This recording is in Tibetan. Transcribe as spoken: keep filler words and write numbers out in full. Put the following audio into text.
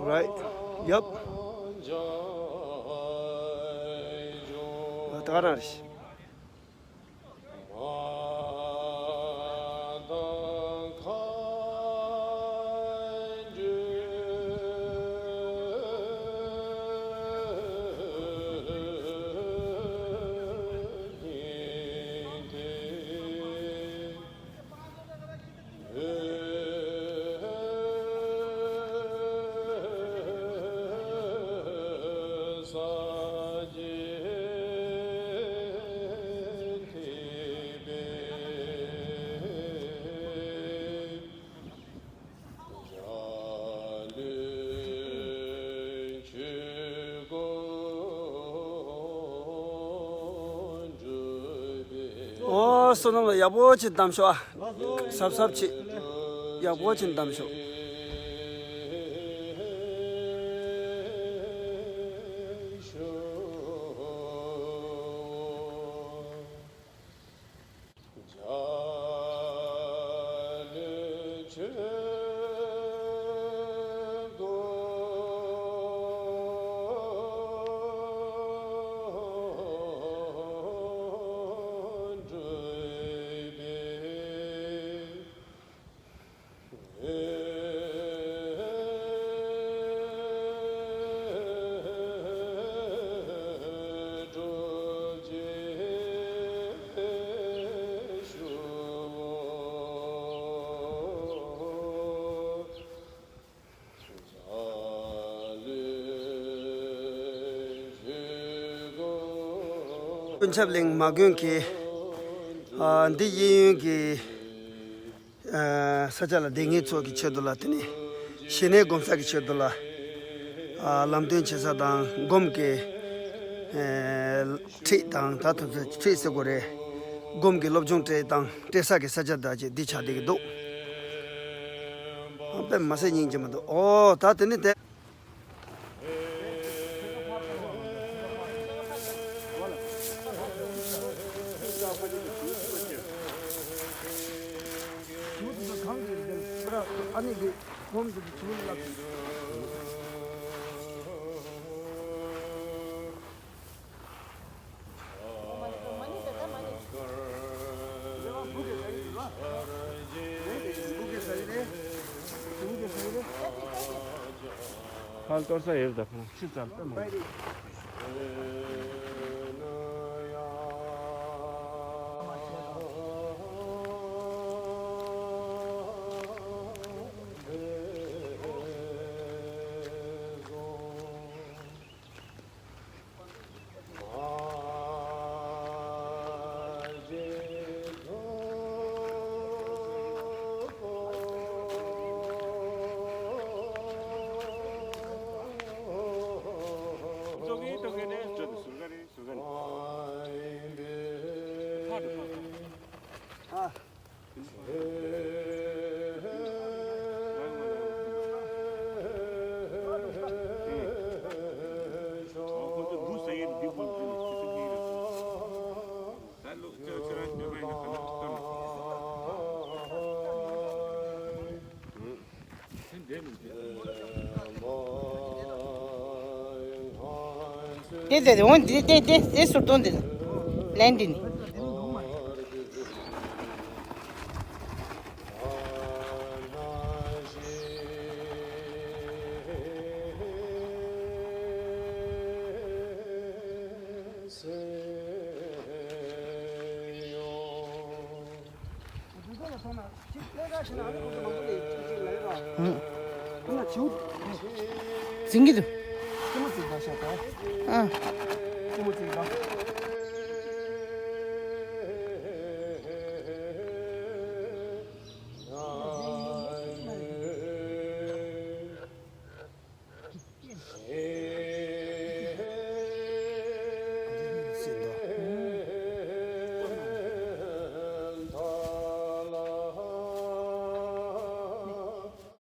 Right. Yep. ད་ག་རང་རེད། ཨོ། བསོད་ནམས་ལ་ཡག་པོ་ཅིག་གདམ་ཤོག་ཨ། གཟབ་གཟབ་ཅིག་ཡག་པོ་ཅིག་གདམ་ཤོག་ཀུན་ཁྱབ་གླིང་མ་དགོན་གྱི་ཨ་འདི་གཡས་གཡོན་གྱི་ཨ་ས་ཆ་ལ་སྡོད་མཁན་ཚོ་གི་ཆེད་དུ་ལ། དེ་ནས་ཞི་གནས་སྒོམ་ས་གི་ཆེད་དུ་ལ་ཨ་ལམ་སྟོན་བྱེད་ས་དང་སྒོམ་གྱི་ཨ་ཁྲིད་དང་། ད་ཐུབ་ཚོད་ཁྲིད་ཟེར་དགོས་རེད། སྒོམ་གྱི་སློབ་སྦྱོང་སྤྲད་དང་སྤྲད་ས་གི་ས་ཆ་དག་ཅིག་འདི་ཆགས་བསྡད་ཀྱི་འདུག་དཔེ་མ་སྲིད་སྙིང་རྗེ་མི་འདུག་ཨོ། ད་དེ་ནས་དེ། ཁ་གཏོར་ས་ཡོད་ད་ཁོང་ཕྱི་ཙམ་ལྟ་མ། དེ་དེ་དེ་འོང་། དེ་དེ་དེ་དེ་ཟུར་གཏོང་དེ་ལན་དེ་ནི། འཛིན་གྱི་འདུག་ཨ།